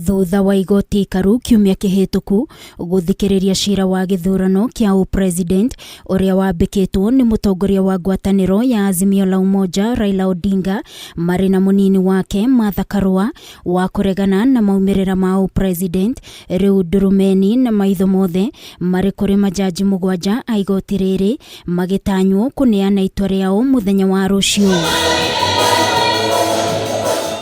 Thutha wa igoti ikaru kiumia kĩhĩtũku gũthikĩrĩria cira wa gĩthurano kĩa ũpresident ũrĩa wambĩkĩtwo nĩ mũtongoria wa ngwatanĩro ya Azimio la Umoja Raila Odinga marĩ na mũnini wake Martha Karua wa kũregana na maumĩrĩra ma ũpresident, rĩu ndurumeni na maitho mothe marĩ kũrĩ majaji 7 a igoti rĩrĩ magĩtanywo kũneana itua rĩao mũthenya wa rũciũ.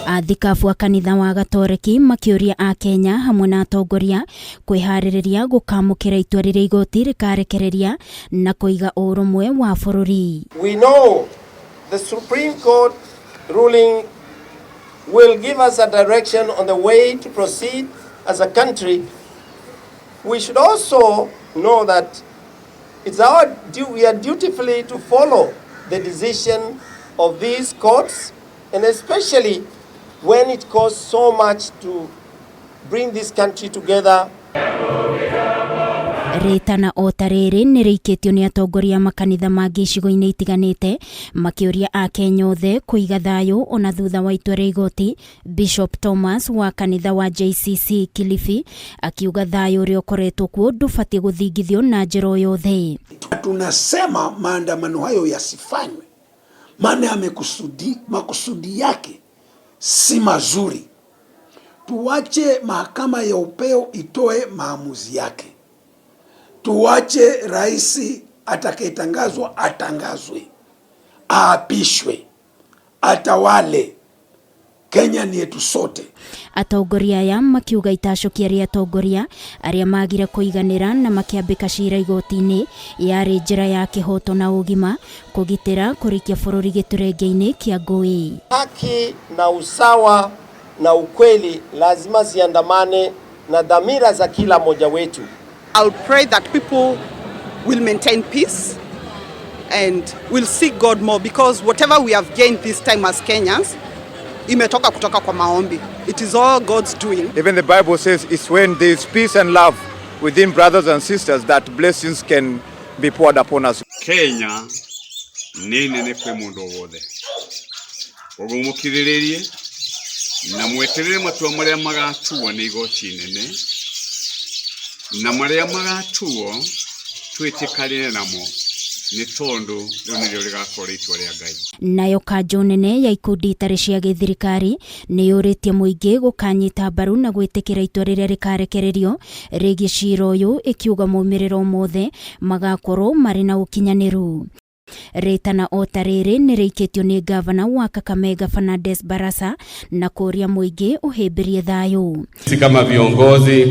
Athikabu a kanitha wa Gatoreki makĩũria a Kenya hamwe na atongoria kwĩharĩrĩria gũkamũkĩra itua rĩrĩa igoti rĩkarekereria na kũiga ũrũmwe wa bũrũri. We know the Supreme Court ruling will give us a direction on the way to proceed as a country. We should also know that we are dutifully to follow the decision of these courts, and especially when it costs so much to bring this country together. Rĩtana o ta rĩrĩ nĩ rĩikĩtio nĩ atongoria a makanitha mangĩ icigo-inĩ itiganĩte makĩũria akenya othe kũiga thayũ ona thutha wa itua rĩa igoti. Bishop Thomas wa kanitha wa JCC Kilifi akiuga thayũ ũrĩa ũkoretwo kuo ndũbatiĩ gũthingithio na njĩra o yothe. Tunasema maandamano hayo yasifanywe, maana makusudi yake si mazuri. Tuache mahakama ya upeo itoe maamuzi yake. Tuache rais atakayetangazwa atangazwe, aapishwe, atawale. Kenya ni yetu sote. Atongoria aya makiuga itacũkia rĩa atongoria arĩa magire kũiganĩra na makĩambĩka cira igoti-inĩ yarĩ njĩra ya kĩhoto na ũgima kũgitĩra kũrikia bũrũri gĩturenge-inĩ kĩa ngũĩ. Haki na usawa na ukweli lazima ziandamane na dhamira za kila mmoja wetu. I'll pray that people will maintain peace and will seek God more, because whatever we have gained this time as Kenyans imetoka kutoka kwa maombi. It is all God's doing. Even the Bible says it's when there is peace and love within brothers and sisters that blessings can be poured upon us. Kenya nĩ nene kwĩ mũndũ o wothe, koguo mũkirĩrĩrie na mweterere matua marĩa magatuo nĩ igoti inene na marĩa magatuo twĩtĩkanĩre namo nĩ tondũ rĩu nĩrĩo rĩgakorwo itua rĩa Ngai. Nayo kanjũ nene ya ikundi itarĩ cia gĩthirikari nĩ yũrĩtie mũingĩ gũkanyita mbaru na gwĩtĩkĩra itua rĩrĩa rĩkarekererio rĩgiĩ cira ũyũ, ĩkiuga maumĩrĩro mothe magakorwo marĩ na ũkinyanĩru. Rĩtana o ta rĩrĩ nĩ rĩikĩtio nĩ gavana wa Kakamega Fernandes Barasa na kũũria mũingĩ ũhĩmbĩrie thayũ. Sisi kama viongozi,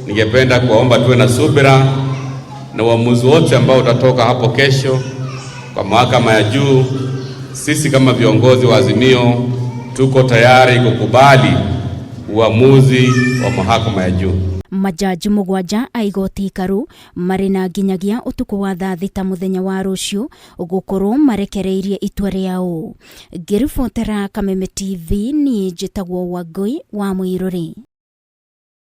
ningependa kuwaomba tuwe na subira na uamuzi wote ambao utatoka hapo kesho kwa mahakama ya juu. Sisi kama viongozi wa Azimio tuko tayari kukubali uamuzi wa mahakama ya juu. Majaji 7 a igoti ikaru marĩ na nginyagia ũtukũ wa thaa 6 mũthenya wa rũciũ gũkorwo marekereirie itua rĩao. Ngĩribotera Kameme TV, niĩ njĩtagwo Wangũi wa Mũirũrĩ.